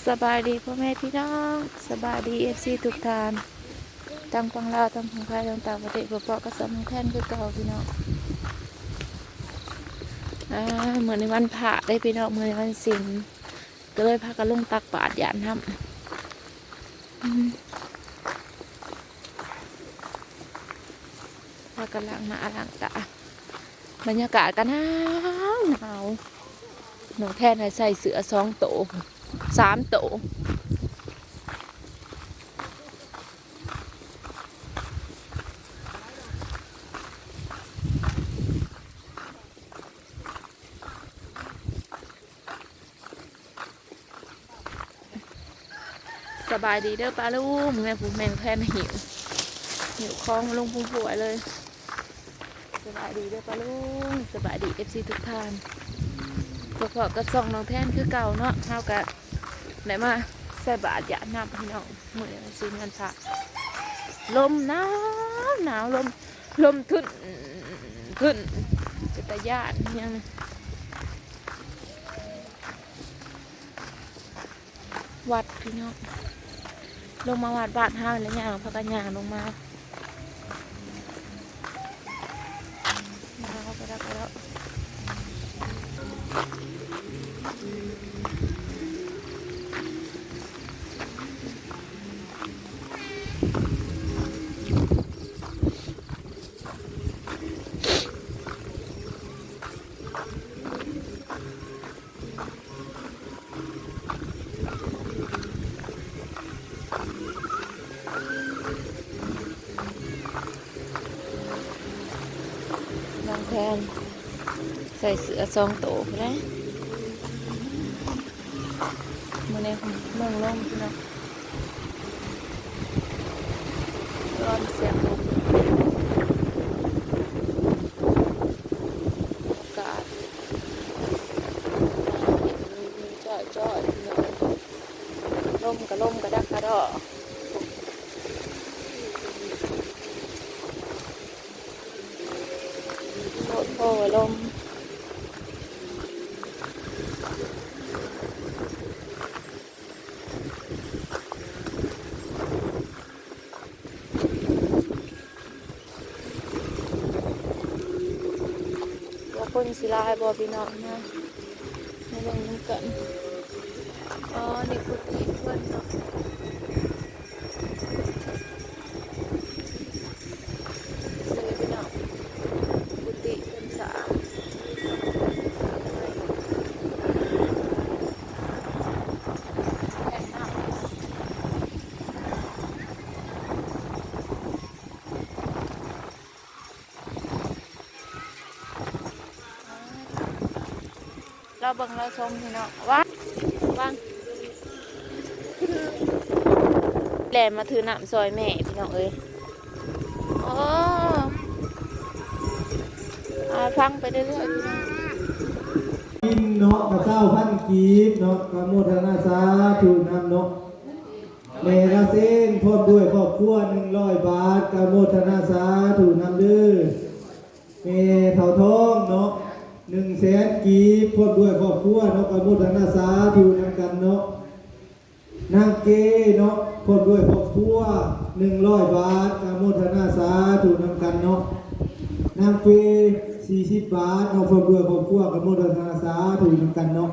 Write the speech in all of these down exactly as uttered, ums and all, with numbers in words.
สบายดีพ่อแม่พี่น้อง สบายดีเอฟซีทุกท่าน ทั้งฝั่งลาว ทั้งฝั่งไทย ทั้งต่างประเทศ พบกับซ่องน้องแทนคือเก่าพี่น้อง อ่า มื้อนี้วันพระเด้พี่น้อง มื้อนี้วันศีล ก็เลยพากันลงตักบาตรยามค่ำ อืม พากันล้างหน้าล้างตา บรรยากาศก็หนาวหนาว น้องแทนให้ใส่เสื้อสองโต สามโต สบายดีเด้อป้าลุง แม่ผู้แม่แพนหิว หิวของลุงผู้ป่วยเลย สบายดีเด้อป้าลุง สบายดีเอฟซีทุกท่าน พบกับซ่องน้องแทนคือเก่าเนาะ เฮาก็ได้มาใส่บาตรยามค่ำพี่น้อง มื้อนี้วันศีลวันพระ ลมหนาวหนาว ลม ลมทึ่น ทึ่น เป็นตาย้านยัง วัดพี่น้อง ลงมาวัดบ้านเฮาแล้วย่าง พากันย่างลงมา ย่างเข้าไปแล้ว ไปแล้ว น้องแทน ใส่เสื้อสองโตไปเลย มื้อนี้เมืองลมพี่น้อง ร้อนเสียงลม อากาศ จ้อยๆ พี่น้อง ลมก็ลมกระดักกระดอ โอ้โห ลม ว่าคนสิหลายบ่พี่น้องนะ มาเบิ่งนำกัน อ๋อ นี่กุฏิเพิ่นเนาะ นี่พี่น้อง กุฏิเพิ่นสร้าง สร้างใหม่ แท่นน้ำ รอเบิ่งรอชมพี่น้อง ว้า ว่าง แล่นมาถือน้ำซอยแม่พี่น้องเอ้ย โอ้ อ่า ฟังไปเรื่อยๆพี่น้อง กินเนาะ กะซาวพันกีบเนาะ กะโมทนาสาธุนำเนาะ แม่ละเซนพร้อมด้วยครอบครัว หนึ่งร้อยบาท กะโมทนาสาธุนำเด้อ แม่เฒ่าทองเนาะ หนึ่งแสนกีบ พร้อมด้วยครอบครัวเนาะ กะโมทนาสาธุนำกันเนาะ นางเกเนาะ พร้อมด้วยครอบครัว หนึ่งร้อยบาท กะโมทนาสาธุนำกันเนาะ นางเฟ สี่สิบบาทเนาะ พร้อมด้วยครอบครัว กะโมทนาสาธุนำกันเนาะ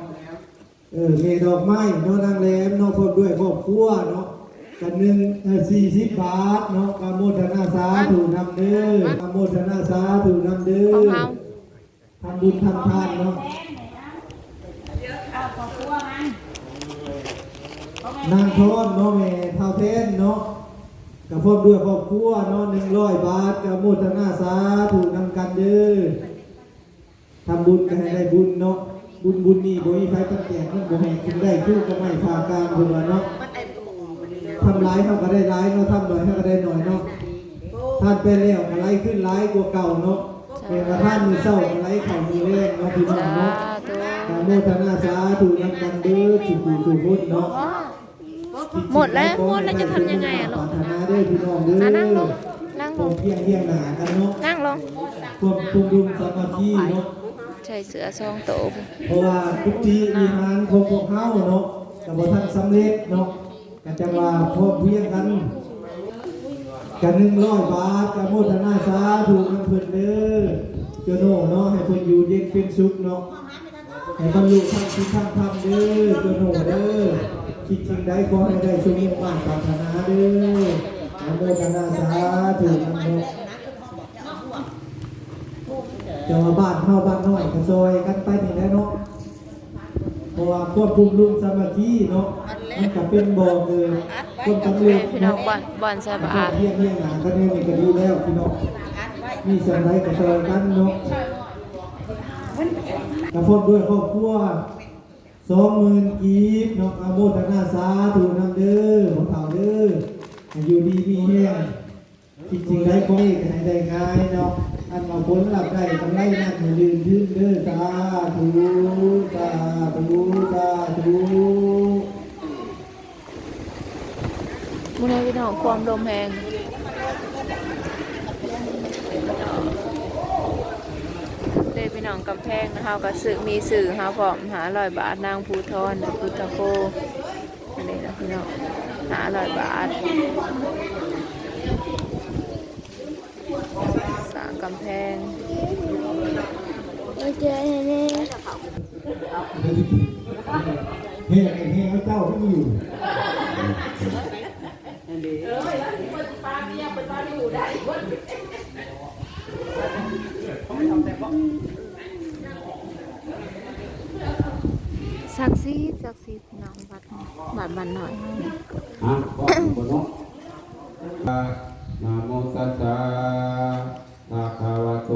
เออ แม่ดอกไม้เนาะ นางแหลมเนาะ พร้อมด้วยครอบครัวเนาะ กันหนึ่ง เอ่อ สี่สิบบาทเนาะ กะโมทนาสาธุนำเด้อ กะโมทนาสาธุนำเด้อ ของเฮา ทำบุญทำทานเนาะ นางทอนเนาะ แม่เฒ่าแทนเนาะ กะพร้อมด้วยครอบครัวเนาะ หนึ่งร้อยบาท กะโมทนาสาธุนำกันเด้อ ทำบุญก็ให้ได้บุญเนาะ บุญ บุญนี่บ่มีไผปานแจก มันบ่แห้งกินได้ คือก็ไม่พากลางเพิ่นว่าเนาะ ทำหลายเฮาก็ได้หลายเนาะ ทำหน่อยเฮาก็ได้หน่อยเนาะ ทานไปแล้วก็ไหลขึ้นหลายกว่าเก่าเนาะ แม่ว่าทานมื้อเช้าก็ไหลเข้ามื้อแลงเนาะ พี่น้องเนาะ สาธุ อนุโมทนาสาธุนำกันเด้อ สู่ผู้สู่คนเนาะ หมดแล้ว หมดแล้วจะทำยังไงอะลูก ปรารถนาเด้อพี่น้องเด้อ อ่ะนั่งลง นั่งลง พร้อมเพรียงเรียงหน้ากันเนาะ นั่งลง ความชุมนุมสามัคคีเนาะ ใส่เสื้อสองโต เพราะว่ากุฏิวิหารของพวกเฮาเนาะ ก็บ่ทันสำเร็จเนาะ ก็จังว่าพร้อมเพรียงกัน ก็หนึ่งร้อยบาท ก็โมทนาสาธุนำเพิ่นเด้อ เจ้าโน่เนาะ ให้เพิ่นอยู่เย็นเป็นสุขเนาะ ให้บรรลุธรรม ศีลธรรม ธรรมเด้อ เจ้าโน่เด้อ คิดสิ่งใดขอให้ได้สมมุ่งมา่ปรารถนาเด้อ อนุโมทนาสาธุนำเนาะ แต่ว่าบ้านเฮาบ้านน้อยก็ซอยกันไปนี่แหละเนาะ เพราะว่าความร่วมสามัคคีเนาะ มันก็เป็นบ่อเกิดความสำเร็จ พี่น้อง เนาะ บ่อน บ่อนใส่บาตร เพียงเพียงหยังก็แนวนี้ก็ดีแล้วพี่น้อง มีส่ำใดก็ซอยกันเนาะ ก็พร้อมด้วยครอบครัว สองหมื่น กีบเนาะ อนุโมทนาสาธุนำเด้อ พ่อเฒ่าเด้อ ให้อยู่ดีมีแฮง คิดสิ่งใดขอให้ได้ง่ายเนาะ อันเอาผลลัพธ์ได้กำไรนั้นให้ลื่นขึ้นเด้อ สาธุ สาธุ สาธุ มื้อนี้พี่น้อง ความลมแฮง เด้พี่น้อง กำแพงนะ เฮาก็ซื้อ มีซื้อเฮาพร้อม ห้าร้อยบาท นางภูธร พุทธโค อันนี้นะพี่น้อง ห้าร้อยบาท สร้างกำแพง โอเค นี่ แฮง แฮงเจ้าก็อยู่ ศักดิ์สิทธิ์ ศักดิ์สิทธิ์ พี่น้อง วัด วัดบ้านน้อยเฮานี่ ฮะ ก็คนเนาะ นะโมตัสสะ ภะคะวะโต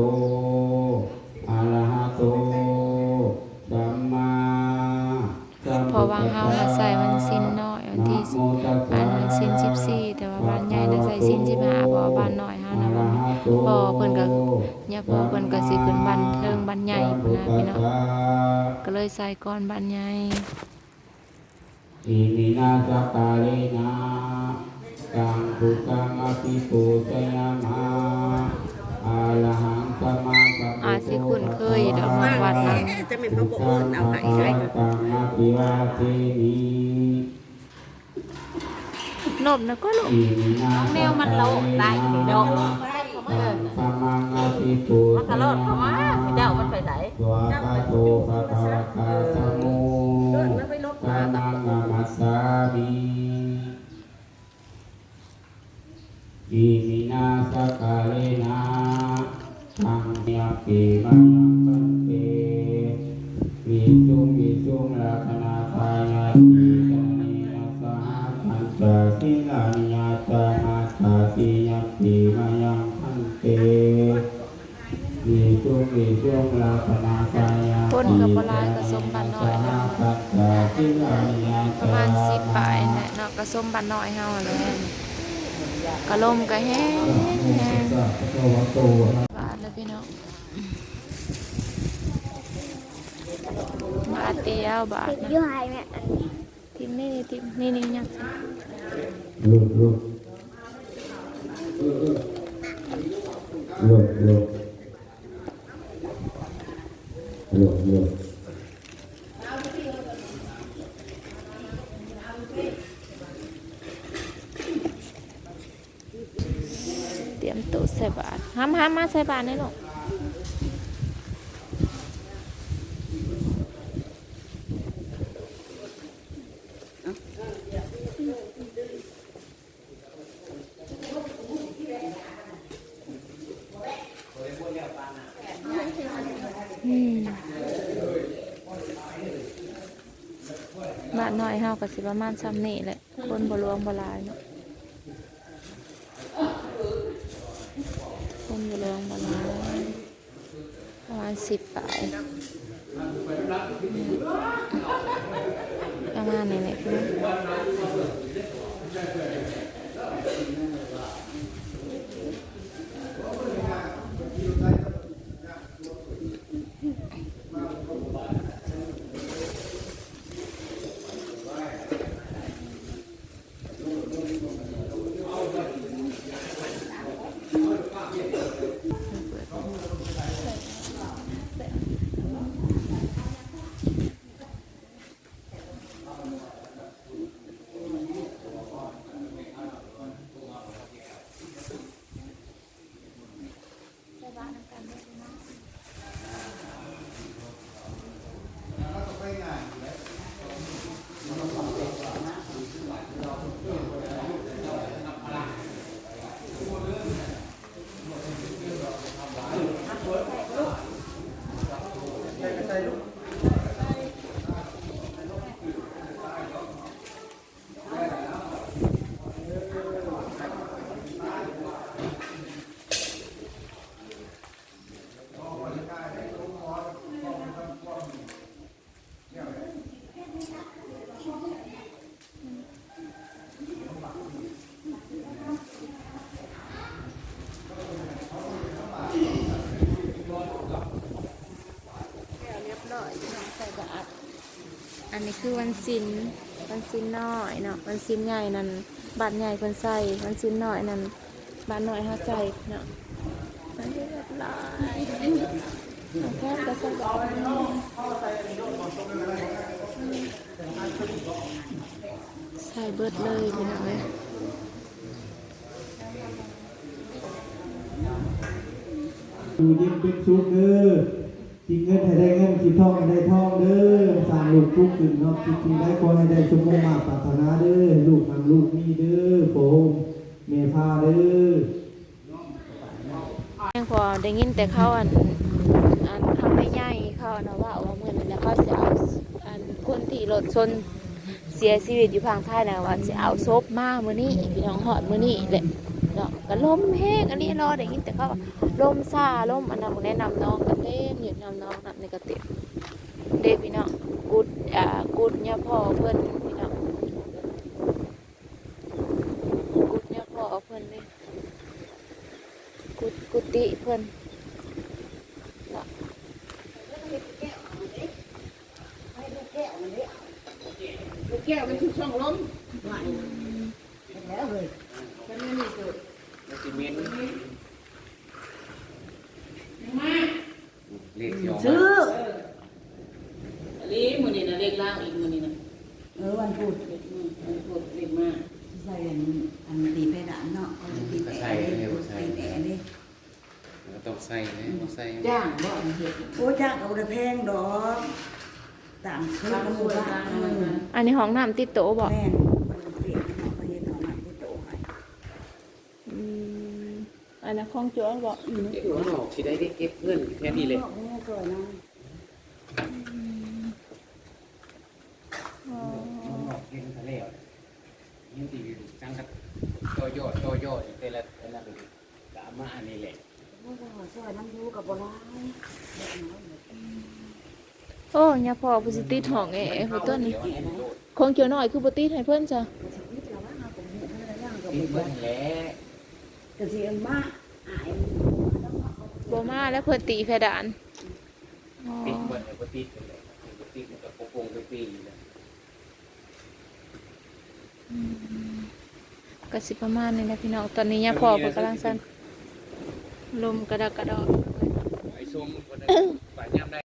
อะระหะโต สัมมาสัมพุทธัสสะ เพราะว่าเฮาน่ะใส่วันศีลน้อย วันที่ นะโมตัสสะ อันศีลสิบสี่ แต่ว่าบ้านใหญ่น่ะใส่ศีลสิบห้า เพราะว่าบ้านน้อยเฮาน่ะ อะระหะโต พ่อเพิ่นก็ เนี่ยพ่อเพิ่นก็สิขึ้นบ้านเทิงบ้านใหญ่พู้นนะพี่น้อง ก็เลยใส่ก่อนบ้านใหญ่ อิมินาสะกาเลนะ ตังพุทธังอะภิปูชยามะ อะระหังสัมมาสัมพุทโธ อาจสิคุ้นเคยดอกเนาะ วัดนั้น จะเป็นพระโบสถ์เอาไห้ได้ พุทธังภะคะวันตังอะภิวาเทมิ นบนะก็ลูก น้องแมวมันโลกได้อยู่เนาะ เออ มันก็โลดเข้ามา เจ้ามันไปไหน สวากขาโตภะคะวะตาธัมโม ธัมมังนะมัสสามิ อิมินาสะกาเลนะ ตัง ยะปิ มะยัง พันเต วิสุง วิสุง รัตนาทายาติ กรณียสหะ ปัญจศีลานิยาจามาสาติ ยะปิ มะยัง พันเต วิสุง วิสุง รัตนาทายาติ คนก็บ่หลาย ก็สมบ้านน้อยเนาะ ปัญจศีลานิยาจามาสาติ ประมาณสิบปลายแหละเนาะ ก็สมบ้านน้อยเฮาแหละ ก็ลมก็แฮง แฮง บาทแล้วพี่น้อง บาทเดียว บาทนะ อยู่ไห้แม่ อันนี้ ทิมนี่ นี่ ทิมนี่ นี่ ยักษ์ ลุก ลุก ลุก ลุก ลุก ลุก เตรียมโต๊ะใส่บาตร ห้าม ห้ามมาใส่บาตรนี่ลูก อืม บ้านน้อยเฮาก็สิประมาณส่ำนี้แหละ คนบ่หลวงบ่หลายเนาะ คนบ่หลวงบ่หลาย ประมาณสิบปลาย ประมาณนี้แหละพี่น้อง คือวันศีล วันศีลน้อยเนาะ วันศีลใหญ่นั่น บาตรใหญ่เพิ่นใส่ วันศีลน้อยนั่น บาตรน้อยเฮาใส่เนาะ มันเรียบร้อยของแท้ก็ใส่แบบนี้ ใส่เบิดเลยพี่น้องเอ้ย อยู่เย็นเป็นสุขเด้อ คิดเงินให้ได้เงิน คิดทองให้ได้ทองเด้อ สร้างลูกปลูกขึ้นเนาะ คิดสิ่งใดขอให้ได้สมมุ่งมาปรารถนาเด้อ ให้ลูกมั่งลูกมีเด้อ พ่อโฮมแม่พาเด้อ แม่งพอได้ยินแต่เขาอัน อันเขาไม่ใหญ่เขานะว่าว่ามื้อนั้นแล้วเขาสิเอาอันคนที่รถชนเสียชีวิตอยู่พังไทยนะว่าสิเอาศพมามื้อนี้พี่น้องฮอดมื้อนี้แหละเนาะ ก็ลมแฮงอันนี้รอได้ยินแต่เขาว่าลมซาลมอันนั้น แนะนำน้องกันเต็มอยู่นำน้องนำในกระติบเด้พี่น้อง กุดอ่ากุดเนี่ยพ่อเพิ่นพี่น้อง กุดเนี่ยพ่อเพิ่นเลย กุดกุฏิเพิ่นเนาะ ลูกแก้วมันคือช่องลมแล้วเลยมันไม่มีจุด มันสิเหม็น ยังมา เลขที่ออก ซื้อ มา อันนี้มือนี่นะเลขล่างอีกมือนี่นะ เออวันพุธ เลขมือเลขพุธเลขมา ใส่อันอันตีเพดานเนาะเขาจะตี ก็ แตะ ใส่ เลย เลยใส่ ตีแตะเลย มันก็ต้องใส่เลยบ่ใส่ จ้างบ่อันเห็ด โอ้จ้างก็บ่ได้แพงดอกตามซื้อน้ำหมูบ้านเออ อันนี้ห้องน้ำติดโต๊ะบ่ แม่นมันเปลี่ยนเนาะเขาเฮ็ดเอามาที่โต๊ะให้ อืมอันนั้นของโจ้บ่ อืม เก็บข้างนอกสิได้ได้เก็บเงินแค่นี้เลย นอกนี่ก็นะ อ๋อ ข้างนอกเห็นทะเลนี่สิจังกับต่อยอดต่อยอดอยู่แต่ละอันนั้นเลยก็เอามาอันนี้แหละ มันก็ช่วยน้ำยูกับบ่หลาย โอ้ยาพ่อผู้สิติดห้องแอร์ผู้ต้นนี่ของเจ้าน้อยคือบ่ติดให้เพิ่นซะ ก็สิติดแล้วว่าเฮาก็บ่ฮู้เพิ่นแล้วย่างก็ ติด บ่ เงินแหละ ก็สิเอามาอาย บ่มาแล้วเพิ่นตีเพดานอ๋อ ติดเงินเนี่ยบ่ติดกันเลยบ่ติดมันก็โกงไปปีอยู่แล้ว อืมก็สิประมาณนี้แหละพี่น้อง ตอนนี้ยาพ่อเพิ่นกำลังสั่นลมกระดอกกระดอก ไอ้ส้มคนนั้นป่านยามได้